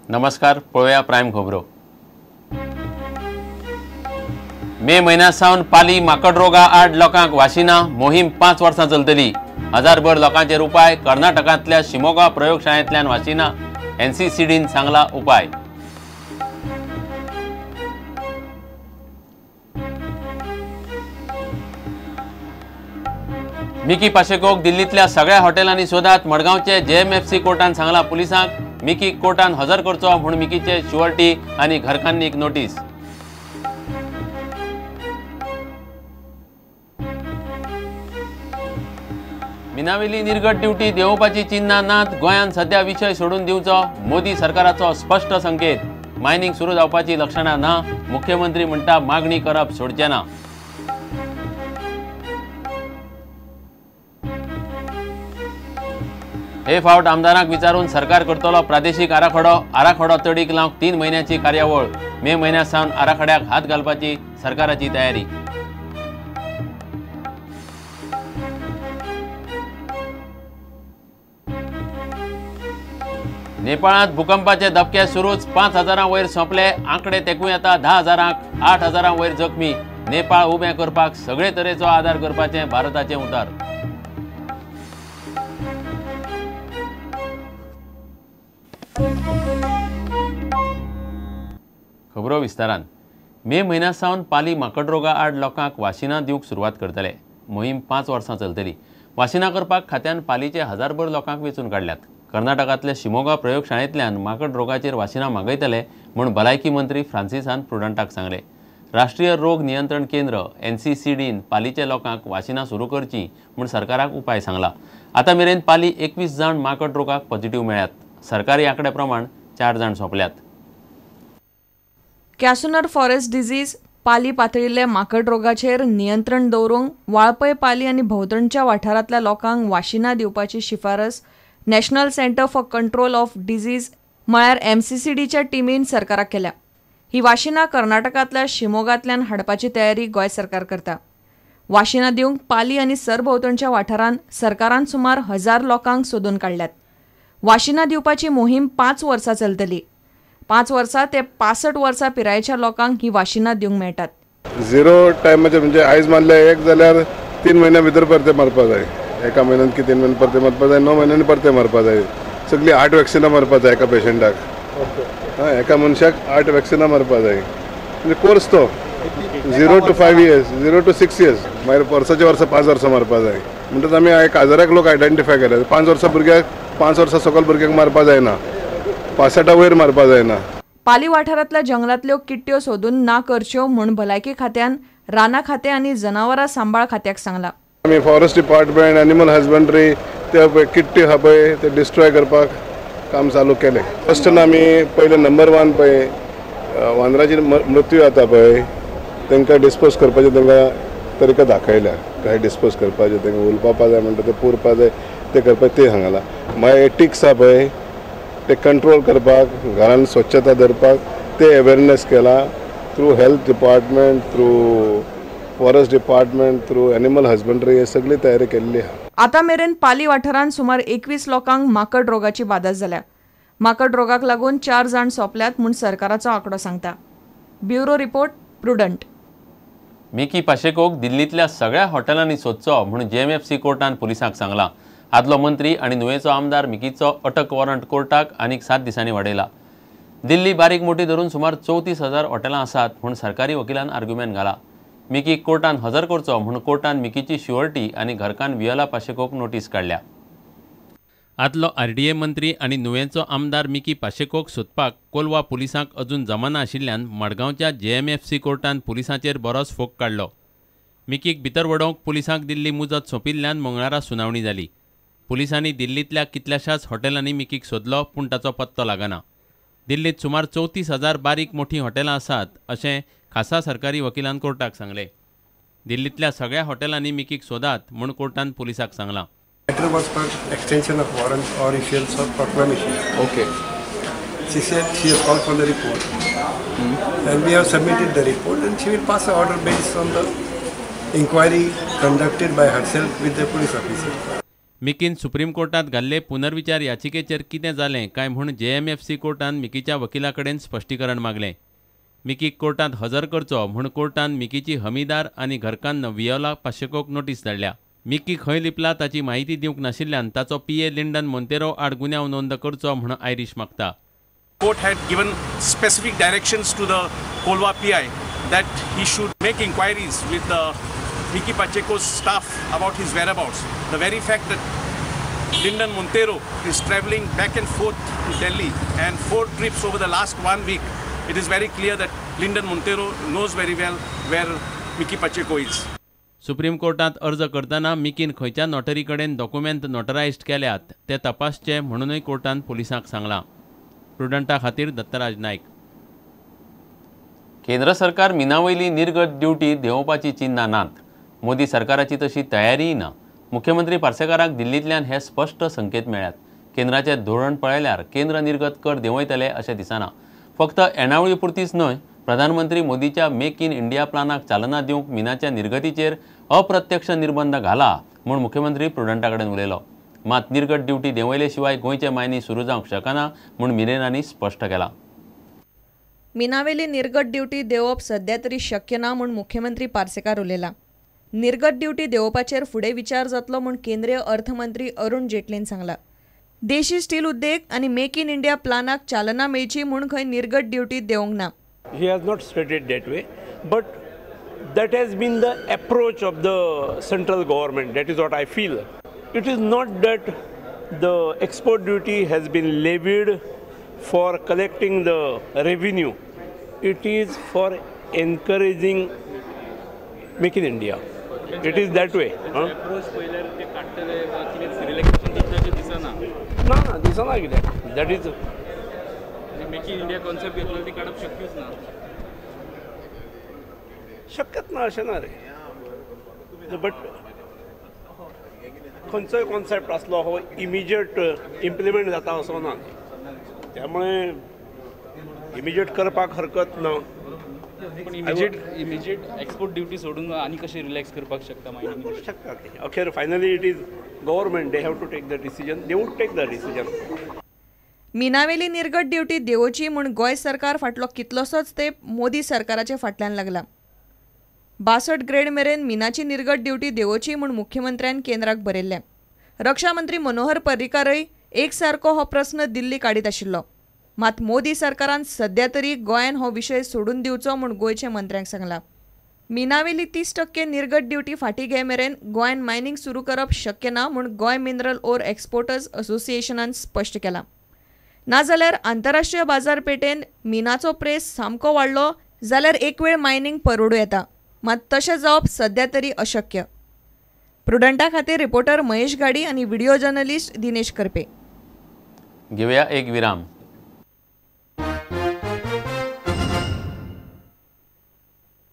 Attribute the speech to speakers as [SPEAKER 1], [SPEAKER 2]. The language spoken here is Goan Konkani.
[SPEAKER 1] नमस्कार, पळोवया प्रायम खबरो. मे म्हयन्या सावन पाली माकड रोगा आड लोकांक वाशिना मोहीम 5 वर्सां चलतली. हजारभर लोकांचेर उपाय. कर्नाटकांतल्या शिमोगा प्रयोगशाळेंतल्यान वाशिना एनसीसीडीन सांगला उपाय. मिकी पाशेकोक दिल्लींतल्या सगळ्या हॉटेलांनी सोदात. मडगांवचे जेएमएफसी कोर्टान सांगला पुलिसांक मिकी कोर्टान हजर करचो म्हूण मिकीचे शुअर्टी आनी घरकान्नीक नोटीस. मिनावेली निर्गत ड्युटी देंवोवपाची चिन्हां नात. गोंयान सध्या विशय सोडून दिवचो, मोदी सरकाराचो स्पश्ट संकेत. मायनिंग सुरू जावपाची लक्षणां ना. मुख्यमंत्री म्हणटा मागणी करप सोडचे ना. हे फावट आमदारांक विचारून सरकार करतलो प्रादेशीक आराखडो. आराखडो तडीक लावंक 3 म्हयन्याची कार्यावळ. मे म्हयन्या सावन आराखड्याक हात घालपाची सरकाराची तयारी. नेपाळांत भूकंपाचे धपके सुरूच. 5,000 वयर सोंपले. आंकडे तेकूं येता 10,000, 8,000 वयर जखमी. नेपाळ उबें करपाक सगळे तरेचो आदार करपाचें भारताचें उतर. खबरो विस्तारान. मे म्हयन्या सावन पाली माकड रोगा आड लोकांक वाशिनां दिवंक सुरवात करतले. मोहीम 5 वर्सां चलतली. वाशिनां करपाक खात्यान पालीचे हजारभर लोकांक वेंचून काडल्यात. कर्नाटकांतल्या शिमोगा प्रयोगशाळेंतल्यान माकड रोगाचेर वाशिनां मागयतले म्हूण भलायकी मंत्री फ्रांसिसान प्रुडंटाक सांगलें. राष्ट्रीय रोग नियंत्रण केंद्र एनसीसीडीन पालीच्या लोकांक वाशिनां सुरू करचीं म्हूण सरकाराक उपाय सांगला. आतां मेरेन पाली 21 जाण माकड रोगाक पॉझिटिव्ह मेळ्ळ्यात. सरकारी आंकड्या प्रमाण 4 जाण सोंपल्यात.
[SPEAKER 2] कॅसुनर फॉरेस्ट डिझीज पाली पातळिल्ले माकड रोगाचेर नियंत्रण दवरूंक वाळपय पाली आनी भोंवतणच्या वाठारांतल्या लोकांक वाशिनां दिवपाची शिफारस National Centre for Control of Disease म्हळ्यार एमसीसीडीच्या टिमीन सरकाराक केल्या. ही वाशिनां कर्नाटकांतल्या शिमोगांतल्यान हाडपाची तयारी गोंय सरकार करता. वाशिनां दिवंक पाली आनी सरभोंवतणच्या वाठारांत सरकारान सुमार 1000 लोकांक सोदून काडल्यात. वाशिनां दिवपाची मोहीम 5 वर्सां चलतली. 5 वर्सां ते 65 वर्सां पिरायेच्या लोकांक ही वाशिनां दिवंक मेळटात.
[SPEAKER 3] झिरो टायमाचेर म्हणजे आयज मारले एक जाल्यार 3 म्हयन्या भितर परते मारपाक जाय. एका म्हयन्यान की 3 म्हयने परते मारपाक जाय, 9 म्हयन्यांनी परते मारपाक जाय. सगळीं 8 वॅक्सिनां मारपाक जाय एका पेशंटाक. एका मनशाक 8 वॅक्सिनां मारपाक जाय. म्हणजे कोर्स तो 0 to 5 years, 0 to 6 years. मागीर वर्साचे वर्सा 5 वर्सां मारपाक जाय. म्हणटच आमी 1000 लोक आयडेंटिफाय केले. 5 वर्सां भुरग्याक, 5 वर्सां सकयल भुरग्यांक मारपाक जायना, 65 वयर मारपाक जायना.
[SPEAKER 2] पाली वाठारांतल्या जंगलांतल्यो किट्ट्यो सोदून ना करच्यो म्हूण भलायकी खात्यान रानां खातें आनी जनावरां सांबाळ खात्याक सांगला.
[SPEAKER 3] आमी फॉरेस्ट डिपार्टमेंट, एनिमल हजबंड्री ते किट्टी आहा पळय ते डिस्ट्रॉय करपाक काम चालू केलें. फर्स्ट आमी पयले नंबर 1 पळय वांदराची मृत्यू जाता पळय तांकां डिस्पोज करपाचें तांकां तरिका दाखयल्या. काय डिस्पोज करपाचें, तांकां उलपापा जाय म्हणटा ते पुरपा जाय ते करपाक ते सांगला. मागीर टिक्स आहा पळय ते कंट्रोल करपाक, घरान स्वच्छता धरपाक ते अवेरनेस केला through health department, through forest department, through animal husbandry. हे सगळी तयारी केल्ली आहा.
[SPEAKER 2] आतां मेरेन पाली वाठारांत सुमार 21 लोकांक माकड रोगाची बादा जाल्या. माकड रोगाक लागून 4 जाण सोंपल्यात म्हूण सरकाराचो आंकडो सांगता. Bureau report, Prudent.
[SPEAKER 1] Mickey पाशेकोक दिल्लींतल्या सगळ्या हॉटेलांनी सोदचो म्हूण जेएमएफसी कोर्टान पुलिसांक सांगलां. आदलो मंत्री आनी नुवेचो आमदार मिकीचो अटक वॉरंट कोर्टाक आनीक 7 दिसांनी वाडयला. दिल्ली बारीक मोठी धरून सुमार 34,000 हॉटेलां आसात म्हूण सरकारी वकिलान आर्ग्युमेंट घाला. मिकीक कोर्टान हजर करचो म्हूण कोर्टान मिकीची शुअर्टी आनी घरकान्न वियोला पाशेकोक नोटीस काडल्या. आदलो आरडीए मंत्री आनी नुवेंचो आमदार मिकी पाशेकोक सोदपाक कोलवा पुलिसांक अजून जमाना आशिल्ल्यान मडगांवच्या जेएमएफसी कोर्टान पुलिसांचेर बरोच फोग काडलो. मिकीक भितर वडोवंक पुलिसांक दिल्ली मुजत सोंपिल्ल्यान मंगळारा सुनावणी जाली. पुलिसांनी दिल्लींतल्या कितल्याशाच हॉटेलांनी मिकीक सोदलो पूण ताचो पत्तो लागना. दिल्लींत सुमार 34,000 बारीक मोठीं हॉटेलां आसात अशें खासा सरकारी वकिलान कोर्टाक सांगलें. दिल्लींतल्या सगळ्या हॉटेलांनी मिकीक सोदात म्हूण कोर्टान पुलिसाक सांगलां.
[SPEAKER 4] Letter was for extension of warrant or issuance of proclamation.
[SPEAKER 5] Okay.
[SPEAKER 4] She said she has called for the report. And we have submitted the report and she will pass an order based on the inquiry conducted by herself with the police officer.
[SPEAKER 1] मिकीन सुप्रीम कोर्टात घाल्ले पुनर्विचार याचिकेचेर कितें जालें काय म्हूण जेएमएफसी कोर्टान मिकीच्या वकिला कडेन स्पश्टीकरण मागलें. मिकीक कोर्टात हजर करचो म्हूण कोर्टान मिकीची हमीदार आनी घरकान्न वियोला पाशेकोक नोटीस धाडल्या. मिकी खंय लिपला ताची माहिती दिवंक नाशिल्ल्यान ताचो पीए लिंडन मोंतेरो आड गुन्यांव नोंद करचो म्हूण आयरीश मागता.
[SPEAKER 5] Court had given specific directions to the Colva PI that he should make inquiries with the Mickky Pacheco's staff about his whereabouts. The very fact that Lyndon Monteiro is traveling back and forth to Delhi and 4 trips over the last 1 week, it is very clear that Lyndon Monteiro knows very well where Mickky Pacheco is.
[SPEAKER 1] Supreme कोर्टात अर्ज करतना मिकीन खंयच्या नोटरी कडेन डॉक्युमेंट नोटरायज्ड केल्यात ते तपासचे म्हणूनय कोर्टान पुलिसांक सांगलां. प्रुडंटा खातीर दत्तराज नायक. केंद्र सरकार मिनावयली निर्गत ड्युटी देंवोवपाची चिन्नां नात. मोदी सरकाराची तशी तयारीय ना. मुख्यमंत्री पार्सेकाराक दिल्लींतल्यान हे स्पश्ट संकेत मेळ्ळ्यात. केंद्राचें धोरण पळयल्यार केंद्र निर्गत कर देंवयतले अशें दिसना. फक्त येणावळी पुरतीच न्हय, प्रधानमंत्री मोदीच्या मेक इन इंडिया प्लानाक चालना दिवंक मिनाच्या निर्गतीचेर अप्रत्यक्ष निर्बंध घाला म्हूण मुख्यमंत्री प्रुडंटा कडेन उलयलो. मात निर्गत ड्युटी देंवयले शिवाय गोंयचे मायनी सुरू जावंक शकना म्हूण मिनेरांनी स्पश्ट केलां.
[SPEAKER 2] मिनावेली निर्गत ड्युटी देंवप सध्या तरी शक्य ना म्हूण मुख्यमंत्री पार्सेकार उलयला. निर्गत ड्युटी देंवोवपाचेर फुडें विचार जातलो म्हूण केंद्रीय अर्थमंत्री अरुण जेटलीन सांगला. देशी स्टील उद्देग आनी मेक इन इंडिया प्लानाक चालना मेळची म्हूण खंय निर्गत ड्युटी देंवंक ना.
[SPEAKER 6] He has not stated that way, but that has been the approach of the central government. That is what I feel. It is not that the export duty has been levied for collecting the revenue. It is for encouraging Make in India. It is that way. ना ना दिसना कितें. That is
[SPEAKER 7] make in India concept घेतलो ती काडप शक्यूच ना.
[SPEAKER 6] शक्यच ना अशें ना रे, बट खंयचोय कॉन्सेप्ट आसलो हो इमिजिएट इम्प्लिमेंट जाता असो ना, त्यामुळे इमिजिएट करपाक हरकत ना.
[SPEAKER 7] पण इमिजिएट एक्सपोर्ट ड्युटी सोडून आनी कशें रिलॅक्स करपाक शकता मायनिंग
[SPEAKER 6] करूं शकता. अखेर finally it is government, they have to take the decision, they would take the decision.
[SPEAKER 2] मिनावेली निर्गत ड्युटी देंवोवची म्हूण गोंय सरकार फाटलो कितलोसोच तेंप मोदी सरकाराचे फाटल्यान लागला. 62 ग्रेड मेरेन मिनाची निर्गत ड्युटी देंवोवची म्हूण मुख्यमंत्र्यान केंद्राक बरयल्लें. रक्षा मंत्री मनोहर पर्रीकारय एक सारको हो प्रस्न दिल्ली काडीत आशिल्लो. मात मोदी सरकारान सध्या तरी गोंयान हो विशय सोडून दिवचो म्हूण गोंयच्या मंत्र्यांक सांगलां. मिनावेली 30% निर्गत ड्युटी फाटीं घे मेरेन गोंयान मायनिंग सुरू करप शक्य ना म्हूण गोंय मिनरल ओर एक्सपोर्टर्स असोसिएशनान स्पश्ट केलां. नाजाल्यार आंतरराष्ट्रीय बाजारपेठेन मिनाचो प्रेस सामको वाडलो जाल्यार एक वेळ मायनिंग परवडूं येता, मात तशें जावप सध्या तरी अशक्य. प्रुडंटा खातीर रिपोर्टर महेश गाडी आनी व्हिडिओ जर्नलिस्ट दिनेश करपे.
[SPEAKER 1] घेवया एक विराम.